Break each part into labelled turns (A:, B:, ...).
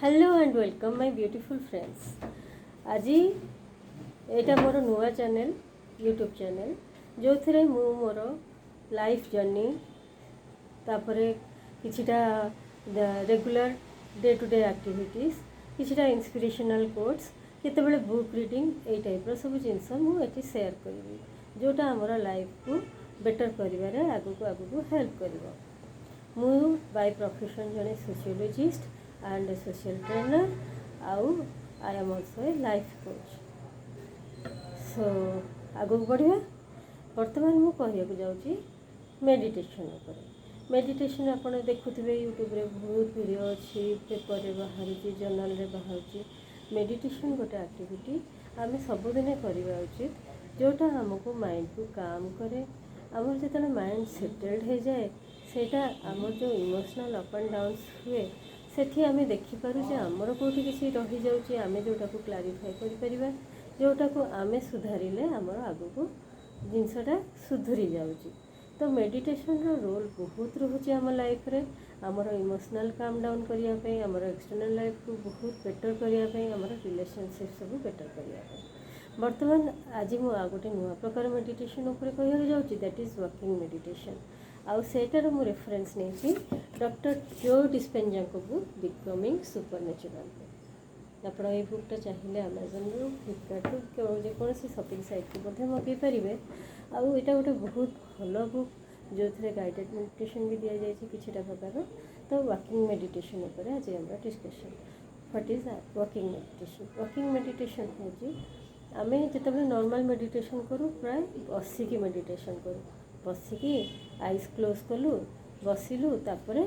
A: Hello and welcome, my beautiful friends. ଆଜି ଏଇଟା ମୋର ନୂଆ ଚ୍ୟାନେଲ୍, ୟୁଟ୍ୟୁବ୍ ଚ୍ୟାନେଲ୍, ଯେଉଁଥିରେ ମୁଁ ମୋର ଲାଇଫ୍ ଜର୍ଣ୍ଣି, ତାପରେ କିଛିଟା regular day to day activities, କିଛିଟା ଇନ୍ସପିରେସନାଲ୍ କୋଟ୍ସ, କେତେବେଳେ ବୁକ୍ ରିଡ଼ିଂ, ଏଇ ଟାଇପ୍ର ସବୁ ଜିନିଷ ମୁଁ ଏଠି ସେୟାର କରିବି, ଯେଉଁଟା ଆମର ଲାଇଫ୍କୁ ବେଟର୍ କରିବାରେ ଆଗକୁ ଆଗକୁ ହେଲ୍ପ କରିବ। ମୁଁ ବାଇ ପ୍ରଫେସନ୍ ଜଣେ ସୋସିଓଲୋଜିଷ୍ଟ ଆଣ୍ଡ ସୋସିଆଲ ଟ୍ରେନର୍ ଆଉ I am also a life coach. So ଆଗକୁ ବଢ଼ିବା। ବର୍ତ୍ତମାନ ମୁଁ କହିବାକୁ ଯାଉଛି ମେଡ଼ିଟେସନ୍ ଉପରେ। ମେଡ଼ିଟେସନ୍ ଆପଣ ଦେଖୁଥିବେ, ୟୁଟ୍ୟୁବରେ ବହୁତ ଭିଡ଼ିଓ ଅଛି, ପେପରରେ ବାହାରୁଛି, ଜର୍ନାଲରେ ବାହାରୁଛି। ମେଡ଼ିଟେସନ୍ ଗୋଟେ ଆକ୍ଟିଭିଟି ଆମେ ସବୁଦିନେ କରିବା ଉଚିତ, ଯେଉଁଟା ଆମକୁ ମାଇଣ୍ଡକୁ କାମ୍ କରେ। ଆମର ଯେତେବେଳେ ମାଇଣ୍ଡ ସେଟେଲ୍ଡ ହେଇଯାଏ, ସେଇଟା ଆମର ଯେଉଁ ଇମୋସନାଲ୍ ଅପ୍ ଆଣ୍ଡ ଡାଉନ୍ସ ହୁଏ, ସେଠି ଆମେ ଦେଖିପାରୁ ଯେ ଆମର କେଉଁଠି କିଛି ରହିଯାଉଛି, ଆମେ ଯେଉଁଟାକୁ କ୍ଲାରିଫାଏ କରିପାରିବା, ଯେଉଁଟାକୁ ଆମେ ସୁଧାରିଲେ ଆମର ଆଗକୁ ଜିନିଷଟା ସୁଧୁରି ଯାଉଛି। ତ ମେଡ଼ିଟେସନ୍ର ରୋଲ୍ ବହୁତ ରହୁଛି ଆମ ଲାଇଫ୍ରେ, ଆମର ଇମୋସନାଲ୍ କାମ୍ ଡାଉନ୍ କରିବା ପାଇଁ, ଆମର ଏକ୍ସଟର୍ନାଲ୍ ଲାଇଫ୍କୁ ବହୁତ ବେଟର୍ କରିବା ପାଇଁ, ଆମର ରିଲେସନସିପ୍ ସବୁ ବେଟର୍ କରିବା ପାଇଁ। ବର୍ତ୍ତମାନ ଆଜି ମୁଁ ଆଉ ଗୋଟେ ନୂଆ ପ୍ରକାର ମେଡ଼ିଟେସନ୍ ଉପରେ କହିବାକୁ ଯାଉଛି, that is walking meditation. ଆଉ ସେଇଟାର ମୁଁ ରେଫରେନ୍ସ ନେଇଛି ଡକ୍ଟର ଜୋ ଡିସ୍ପେଞ୍ଜାଙ୍କ ବୁକ୍ ବିକମିଂ ସୁପର ନ୍ୟାଚୁରାଲ୍। ଆପଣ ଏଇ ବୁକ୍ଟା ଚାହିଁଲେ ଆମାଜନରୁ, ଫ୍ଲିପକାର୍ଟରୁ, ଯେକୌଣସି ସପିଂ ସାଇଟ୍ରୁ ମଧ୍ୟ ମଗାଇ ପାରିବେ। ଆଉ ଏଇଟା ଗୋଟେ ବହୁତ ଭଲ ବୁକ୍, ଯେଉଁଥିରେ ଗାଇଡ଼େଡ଼ ମେଡ଼ିଟେସନ୍ ବି ଦିଆଯାଇଛି କିଛିଟା ପ୍ରକାର। ତ ୱାକିଂ ମେଡ଼ିଟେସନ୍ ଉପରେ ଆଜି ଆମର discussion. What is walking meditation? Walking meditation ହେଉଛି, ଆମେ ଯେତେବେଳେ ନର୍ମାଲ୍ ମେଡ଼ିଟେସନ୍ କରୁ, ପ୍ରାୟ ବସିକି ମେଡ଼ିଟେସନ୍ କରୁ। ବସିକି ଆଇସ୍ କ୍ଲୋଜ୍ କଲୁ, ବସିଲୁ, ତାପରେ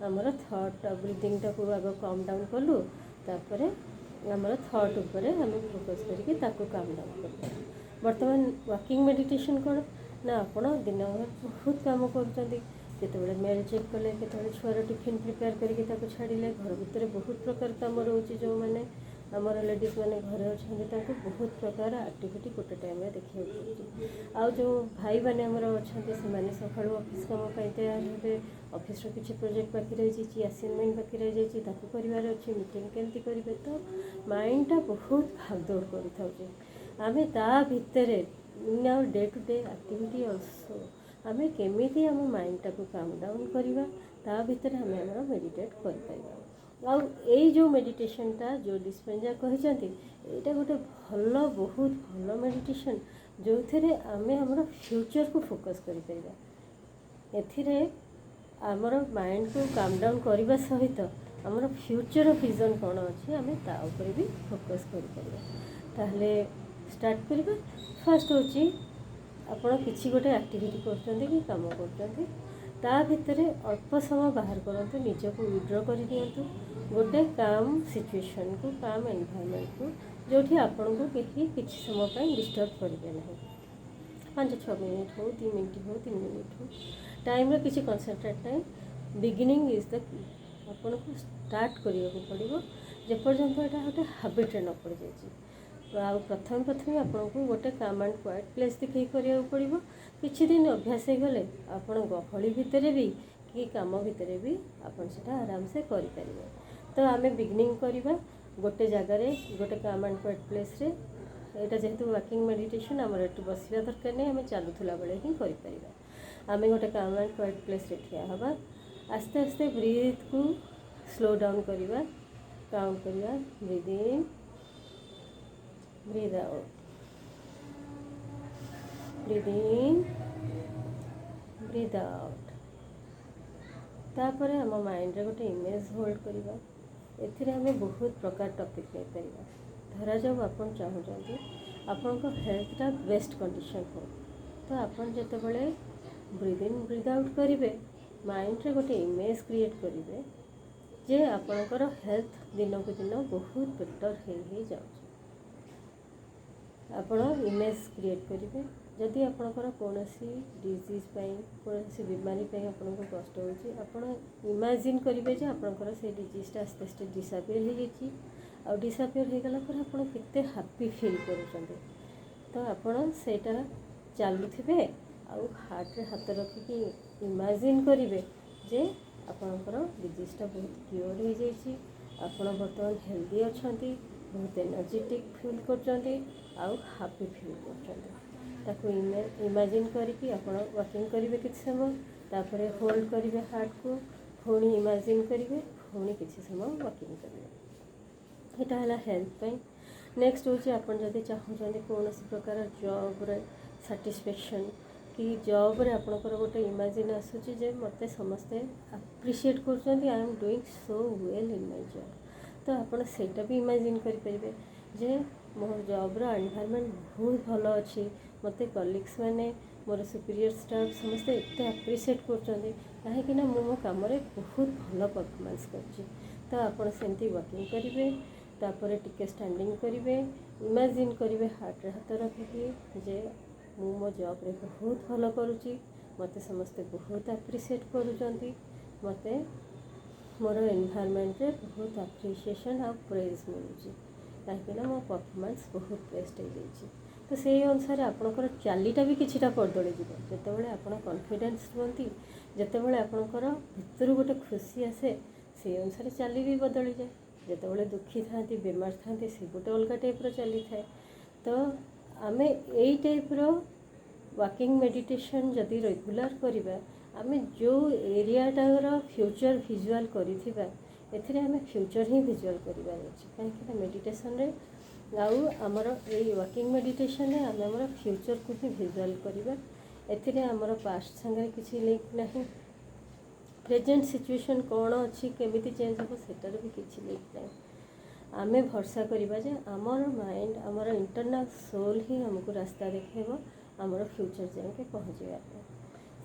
A: ଆମର ଥଟ୍, ବ୍ରିଦିଂଟାକୁ ଆଗ କାମ୍ ଡାଉନ୍ କଲୁ, ତାପରେ ଆମର ଥଟ୍ ଉପରେ ଆମେ ଫୋକସ୍ କରିକି ତାକୁ କାମ୍ ଡାଉନ୍ କଲୁ। ବର୍ତ୍ତମାନ ୱାକିଂ ମେଡ଼ିଟେସନ୍ କ'ଣ ନା, ଆପଣ ଦିନ ବହୁତ କାମ କରୁଛନ୍ତି, କେତେବେଳେ ମେଲ୍ ଚେକ୍ କଲେ, କେତେବେଳେ ଛୁଆର ଟିଫିନ୍ ପ୍ରିପେୟାର କରିକି ତାକୁ ଛାଡ଼ିଲେ, ଘର ଭିତରେ ବହୁତ ପ୍ରକାର କାମ ରହୁଛି। ଯେଉଁମାନେ ଆମର ଲେଡ଼ିଜ୍ ମାନେ ଘରେ ଅଛନ୍ତି, ତାଙ୍କୁ ବହୁତ ପ୍ରକାର ଆକ୍ଟିଭିଟି ଗୋଟେ ଟାଇମ୍ରେ ଦେଖିବାକୁ ପଡ଼ୁଛି। ଆଉ ଯେଉଁ ଭାଇମାନେ ଆମର ଅଛନ୍ତି, ସେମାନେ ସକାଳୁ ଅଫିସ୍ କାମ ପାଇଁ ତୟାର ହେବେ। ଅଫିସ୍ର କିଛି ପ୍ରୋଜେକ୍ଟ ବାକି ରହିଯାଇଛି, ଆସାଇନମେଣ୍ଟ ବାକି ରହିଯାଇଛି, ତାକୁ କରିବାର ଅଛି, ମିଟିଂ କେମିତି କରିବେ। ତ ମାଇଣ୍ଡଟା ବହୁତ ଭାଗଦୌଡ଼ କରିଥାଉଛି। ଆମେ ତା ଭିତରେ, in our day to day activity also, ଆମେ କେମିତି ଆମ ମାଇଣ୍ଡଟାକୁ କାମ୍ ଡାଉନ୍ କରିବା, ତା ଭିତରେ ଆମେ ଆମର ମେଡ଼ିଟେଟ୍ କରିପାରିବା। ଆଉ ଏଇ ଯେଉଁ ମେଡ଼ିଟେସନ୍ଟା ଜୋ ଡିସ୍ପେଞ୍ଜା କହିଛନ୍ତି, ଏଇଟା ଗୋଟେ ଭଲ, ବହୁତ ଭଲ ମେଡ଼ିଟେସନ୍, ଯେଉଁଥିରେ ଆମେ ଆମର ଫ୍ୟୁଚର୍କୁ ଫୋକସ୍ କରିପାରିବା। ଏଥିରେ ଆମର ମାଇଣ୍ଡକୁ କାମ୍ ଡାଉନ୍ କରିବା ସହିତ ଆମର ଫ୍ୟୁଚର୍ ଭିଜନ୍ କ'ଣ ଅଛି, ଆମେ ତା ଉପରେ ବି ଫୋକସ୍ କରିପାରିବା। ତାହେଲେ ଷ୍ଟାର୍ଟ କରିବା। ଫାର୍ଷ୍ଟ ହେଉଛି, ଆପଣ କିଛି ଗୋଟେ ଆକ୍ଟିଭିଟି କରୁଛନ୍ତି କି କାମ କରୁଛନ୍ତି, ତା ଭିତରେ ଅଳ୍ପ ସମୟ ବାହାର କରନ୍ତୁ, ନିଜକୁ ୱିଡ୍ର କରିଦିଅନ୍ତୁ ଗୋଟେ କାମ୍ ସିଚୁଏସନ୍କୁ, କାମ୍ ଏନଭାରମେଣ୍ଟକୁ, ଯେଉଁଠି ଆପଣଙ୍କୁ କେହି କିଛି ସମୟ ପାଇଁ ଡିଷ୍ଟର୍ବ କରିବେ ନାହିଁ। 5-6 ମିନିଟ୍ ହଉ, 2 ମିନିଟ୍ ହଉ, 3 ମିନିଟ୍ ହଉ, ଟାଇମ୍ର କିଛି କନସେନ୍ଟ୍ରେଟ୍ ନାହିଁ। Beginning is the key. ଆପଣଙ୍କୁ ଷ୍ଟାର୍ଟ କରିବାକୁ ପଡ଼ିବ, ଯେପର୍ଯ୍ୟନ୍ତ ଏଇଟା ଗୋଟେ ହାବିଟ୍ରେ ନ ପଡ଼ିଯାଇଛି। ଆଉ ପ୍ରଥମେ ପ୍ରଥମେ ଆପଣଙ୍କୁ ଗୋଟେ କାମ୍ ଆଣ୍ଡ କ୍ୱାଇଟ୍ ପ୍ଲେସ୍ ଦେଖିକି କରିବାକୁ ପଡ଼ିବ। କିଛି ଦିନ ଅଭ୍ୟାସ ହେଇଗଲେ ଆପଣ ଗହଳି ଭିତରେ ବି କି କାମ ଭିତରେ ବି ଆପଣ ସେଇଟା ଆରାମସେ କରିପାରିବେ। ତ ଆମେ ବିଗିନିଂ କରିବା ଗୋଟେ ଜାଗାରେ, ଗୋଟେ କାମ୍ ଆଣ୍ଡ କ୍ୱାଇଟ୍ ପ୍ଲେସ୍ରେ। ଏଇଟା ଯେହେତୁ ୱାକିଂ ମେଡ଼ିଟେସନ୍, ଆମର ଏଠି ବସିବା ଦରକାର ନାହିଁ, ଆମେ ଚାଲୁଥିଲା ବେଳେ ହିଁ କରିପାରିବା। ଆମେ ଗୋଟେ କାମ୍ ଆଣ୍ଡ କ୍ୱାଇଟ୍ ପ୍ଲେସ୍ରେ ଠିଆ ହେବା। ଆସ୍ତେ ଆସ୍ତେ ବ୍ରିଥ୍କୁ ସ୍ଲୋ ଡାଉନ୍ କରିବା, କାଉଣ୍ଟ କରିବା। Breathe in, breathe out, breathe in, breathe out. ତାପରେ ଆମ ମାଇଣ୍ଡରେ ଗୋଟେ ଇମେଜ୍ ହୋଲ୍ଡ କରିବା। ଏଥିରେ ଆମେ ବହୁତ ପ୍ରକାର ଟପିକ୍ ନେଇପାରିବା। ଧରାଯାଉ ଆପଣ ଚାହୁଁଛନ୍ତି ଆପଣଙ୍କ ହେଲ୍ଥଟା ବେଷ୍ଟ କଣ୍ଡିସନ୍ ହଉ, ତ ଆପଣ ଯେତେବେଳେ ବ୍ରିଦ୍ ଇନ୍, ବ୍ରିଦ୍ ଆଉଟ୍ କରିବେ, ମାଇଣ୍ଡରେ ଗୋଟେ ଇମେଜ୍ କ୍ରିଏଟ୍ କରିବେ ଯେ ଆପଣଙ୍କର ହେଲ୍ଥ ଦିନକୁ ଦିନ ବହୁତ ବେଟର୍ ହେଇ ହେଇ ଯାଉଛି। ଆପଣ ଇମେଜ୍ କ୍ରିଏଟ୍ କରିବେ। ଯଦି ଆପଣଙ୍କର କୌଣସି ଡିଜିଜ୍ ପାଇଁ, କୌଣସି ବିମାରୀ ପାଇଁ ଆପଣଙ୍କୁ କଷ୍ଟ ହେଉଛି, ଆପଣ ଇମାଜିନ୍ କରିବେ ଯେ ଆପଣଙ୍କର ସେଇ ଡିଜିଜ୍ଟା ଆସ୍ତେ ଆସ୍ତେ ଡିସାପିୟର୍ ହେଇଯାଇଛି ଆଉ ଡିସାପିୟର୍ ହେଇଗଲା ପରେ ଆପଣ କେତେ ହାପି ଫିଲ୍ କରୁଛନ୍ତି। ତ ଆପଣ ସେଇଟା ଚାଲୁଥିବେ ଆଉ ହାର୍ଟରେ ହାତ ରଖିକି ଇମାଜିନ୍ କରିବେ ଯେ ଆପଣଙ୍କର ଡିଜିଜ୍ଟା ବହୁତ କ୍ୟୁଅର୍ ହେଇଯାଇଛି। ଆପଣ ବର୍ତ୍ତମାନ ହେଲ୍ଦି ଅଛନ୍ତି, ବହୁତ ଏନର୍ଜେଟିକ୍ ଫିଲ୍ କରୁଛନ୍ତି ଆଉ ହାପି ଫିଲ୍ କରୁଛନ୍ତି। ତାକୁ ଇମାଜିନ୍ କରିକି ଆପଣ ୱାକିଂ କରିବେ କିଛି ସମୟ, ତାପରେ ହୋଲ୍ଡ କରିବେ ହାର୍ଟକୁ, ପୁଣି ଇମାଜିନ୍ କରିବେ, ପୁଣି କିଛି ସମୟ ୱାକିଂ କରିବେ। ଏଇଟା ହେଲା ହେଲ୍ଥ ପାଇଁ। ନେକ୍ସଟ ହେଉଛି, ଆପଣ ଯଦି ଚାହୁଁଛନ୍ତି କୌଣସି ପ୍ରକାର ଜବ୍ରେ ସାଟିସ୍ଫ୍ୟାକ୍ସନ୍ କି ଜବ୍ରେ ଆପଣଙ୍କର ଗୋଟେ ଇମାଜିନ୍ ଆସୁଛି ଯେ ମୋତେ ସମସ୍ତେ ଆପ୍ରିସିଏଟ୍ କରୁଛନ୍ତି, I am doing so well in my job, ତ ଆପଣ ସେଇଟା ବି ଇମାଜିନ୍ କରିପାରିବେ ଯେ ମୋ ଜବ୍ର ଏନଭାରମେଣ୍ଟ ବହୁତ ଭଲ ଅଛି, ମୋତେ କଲିଗ୍ସ ମାନେ, ମୋର ସୁପିରିୟର ଷ୍ଟାଫ୍ ସମସ୍ତେ ଏତେ ଆପ୍ରିସିଏଟ୍ କରୁଛନ୍ତି, କାହିଁକିନା ମୁଁ ମୋ କାମରେ ବହୁତ ଭଲ ପରଫର୍ମାନ୍ସ କରୁଛି। ତ ଆପଣ ସେମିତି ୱାକିଂ କରିବେ, ତାପରେ ଟିକେ ଷ୍ଟାଣ୍ଡିଂ କରିବେ, ଇମାଜିନ୍ କରିବେ ହାର୍ଟରେ ହାତ ରଖିକି ଯେ ମୁଁ ମୋ ଜବ୍ରେ ବହୁତ ଭଲ କରୁଛି, ମୋତେ ସମସ୍ତେ ବହୁତ ଆପ୍ରିସିଏଟ୍ କରୁଛନ୍ତି, ମୋତେ ମୋର ଏନଭାରମେଣ୍ଟରେ ବହୁତ ଆପ୍ରିସିଏସନ୍ ଆଉ ପ୍ରେଜ୍ ମିଳୁଛି, କାହିଁକିନା ମୋ ପରଫର୍ମାନ୍ସ ବହୁତ ବେଷ୍ଟ ହେଇଯାଇଛି। ତ ସେଇ ଅନୁସାରେ ଆପଣଙ୍କର ଚାଲିଟା ବି କିଛିଟା ବଦଳିଯିବ। ଯେତେବେଳେ ଆପଣ କନଫିଡେନ୍ସ ରୁହନ୍ତି, ଯେତେବେଳେ ଆପଣଙ୍କର ଭିତରୁ ଗୋଟେ ଖୁସି ଆସେ, ସେଇ ଅନୁସାରେ ଚାଲି ବି ବଦଳିଯାଏ। ଯେତେବେଳେ ଦୁଃଖୀ ଥାନ୍ତି, ବେମାର ଥାନ୍ତି, ସେ ଗୋଟେ ଅଲଗା ଟାଇପ୍ର ଚାଲିଥାଏ। ତ ଆମେ ଏଇ ଟାଇପ୍ର ୱାକିଂ ମେଡ଼ିଟେସନ୍ ଯଦି ରେଗୁଲାର କରିବା, ଆମେ ଯେଉଁ ଏରିଆଟାର ଫ୍ୟୁଚର୍ ଭିଜୁଆଲ୍ କରିଥିବା, ଏଥିରେ ଆମେ ଫ୍ୟୁଚର୍ ହିଁ ଭିଜୁଆଲ୍ କରିବାର ଅଛି। କାହିଁକିନା ମେଡ଼ିଟେସନ୍ରେ ଆଉ ଆମର ଏଇ ୱାକିଂ ମେଡ଼ିଟେସନ୍ରେ ଆମେ ଆମର ଫ୍ୟୁଚର୍କୁ ହିଁ ଭିଜୁଆଲ୍ କରିବା। ଏଥିରେ ଆମର ପାଷ୍ଟ ସାଙ୍ଗରେ କିଛି ଲିଙ୍କ ନାହିଁ, ପ୍ରେଜେଣ୍ଟ ସିଚୁଏସନ୍ କ'ଣ ଅଛି, କେମିତି ଚେଞ୍ଜ ହେବ, ସେଟାର ବି କିଛି ଲିଙ୍କ ନାହିଁ। ଆମେ ଭରସା କରିବା ଯେ ଆମର ମାଇଣ୍ଡ, ଆମର ଇଣ୍ଟରନାଲ୍ ସୋଲ୍ ହିଁ ଆମକୁ ରାସ୍ତା ଦେଖାଇବ ଆମର ଫ୍ୟୁଚର୍ ଯାଏଁକେ ପହଞ୍ଚିବା ପାଇଁ।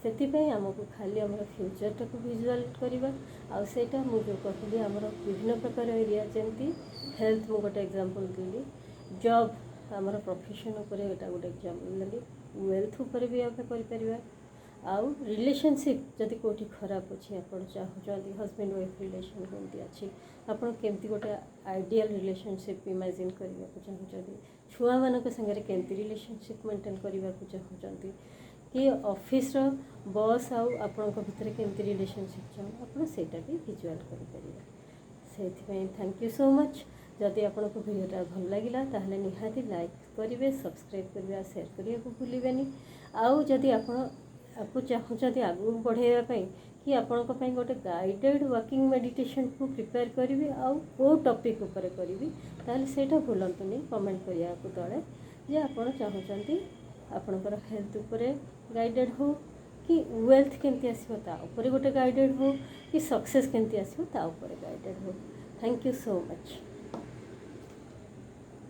A: ସେଥିପାଇଁ ଆମକୁ ଖାଲି ଆମର ଫ୍ୟୁଚର୍ଟାକୁ ଭିଜୁଆଲ୍ କରିବା। ଆଉ ସେଇଟା ମୁଁ ଯେଉଁ କହିଲି, ଆମର ବିଭିନ୍ନ ପ୍ରକାର ଏରିଆ, ଯେମିତି ହେଲ୍ଥ ମୁଁ ଗୋଟେ ଏକ୍ଜାମ୍ପଲ୍ ଦେଲି, ଜବ୍ ଆମର ପ୍ରଫେସନ୍ ଉପରେ ଏଇଟା ଗୋଟେ ଏକ୍ଜାମ୍ପଲ୍ ଦେଲି, ୱେଲ୍ଥ ଉପରେ ବି ଆମେ କରିପାରିବା। ଆଉ ରିଲେସନସିପ୍ ଯଦି କେଉଁଠି ଖରାପ ଅଛି, ଆପଣ ଚାହୁଁଛନ୍ତି ହଜବେଣ୍ଡ ୱାଇଫ୍ ରିଲେସନ୍ କେମିତି ଅଛି, ଆପଣ କେମିତି ଗୋଟେ ଆଇଡ଼ିଆଲ୍ ରିଲେସନସିପ୍ ଇମାଜିନ୍ କରିବାକୁ ଚାହୁଁଛନ୍ତି, ଛୁଆମାନଙ୍କ ସାଙ୍ଗରେ କେମିତି ରିଲେସନସିପ୍ ମେଣ୍ଟେନ୍ କରିବାକୁ ଚାହୁଁଛନ୍ତି, କି ଅଫିସ୍ର ବସ୍ ଆଉ ଆପଣଙ୍କ ଭିତରେ କେମିତି ରିଲେସନସିପ୍ ଚାହୁଁ, ଆପଣ ସେଇଟା ବି ଭିଜୁଆଲ୍ କରିପାରିବେ। ସେଇଥିପାଇଁ thank you so much. ଯଦି ଆପଣଙ୍କୁ ଭିଡ଼ିଓଟା ଭଲ ଲାଗିଲା, ତାହେଲେ ନିହାତି ଲାଇକ୍ କରିବେ, ସବସ୍କ୍ରାଇବ୍ କରିବେ ଆଉ ସେୟାର କରିବାକୁ ଭୁଲିବେନି। ଆଉ ଯଦି ଆପଣ ଆକୁ ଚାହୁଁଛନ୍ତି ଆଗକୁ ବଢ଼ାଇବା ପାଇଁ କି ଆପଣଙ୍କ ପାଇଁ ଗୋଟେ ଗାଇଡ଼େଡ଼ ୱାକିଂ ମେଡ଼ିଟେସନ୍ ମୁଁ ପ୍ରିପେୟାର କରିବି ଆଉ କେଉଁ ଟପିକ୍ ଉପରେ କରିବି, ତାହେଲେ ସେଇଟା ଭୁଲନ୍ତୁନି କମେଣ୍ଟ କରିବାକୁ ତଳେ ଯେ ଆପଣ ଚାହୁଁଛନ୍ତି ଆପଣଙ୍କର ହେଲ୍ଥ ଉପରେ ଗାଇଡ଼େଡ଼ ହଉ କି ୱେଲ୍ଥ କେମିତି ଆସିବ ତା ଉପରେ ଗୋଟେ ଗାଇଡ଼େଡ଼ ହଉ କି ସକ୍ସେସ୍ କେମିତି ଆସିବ ତା ଉପରେ ଗାଇଡ଼େଡ଼ ହଉ। Thank you so much.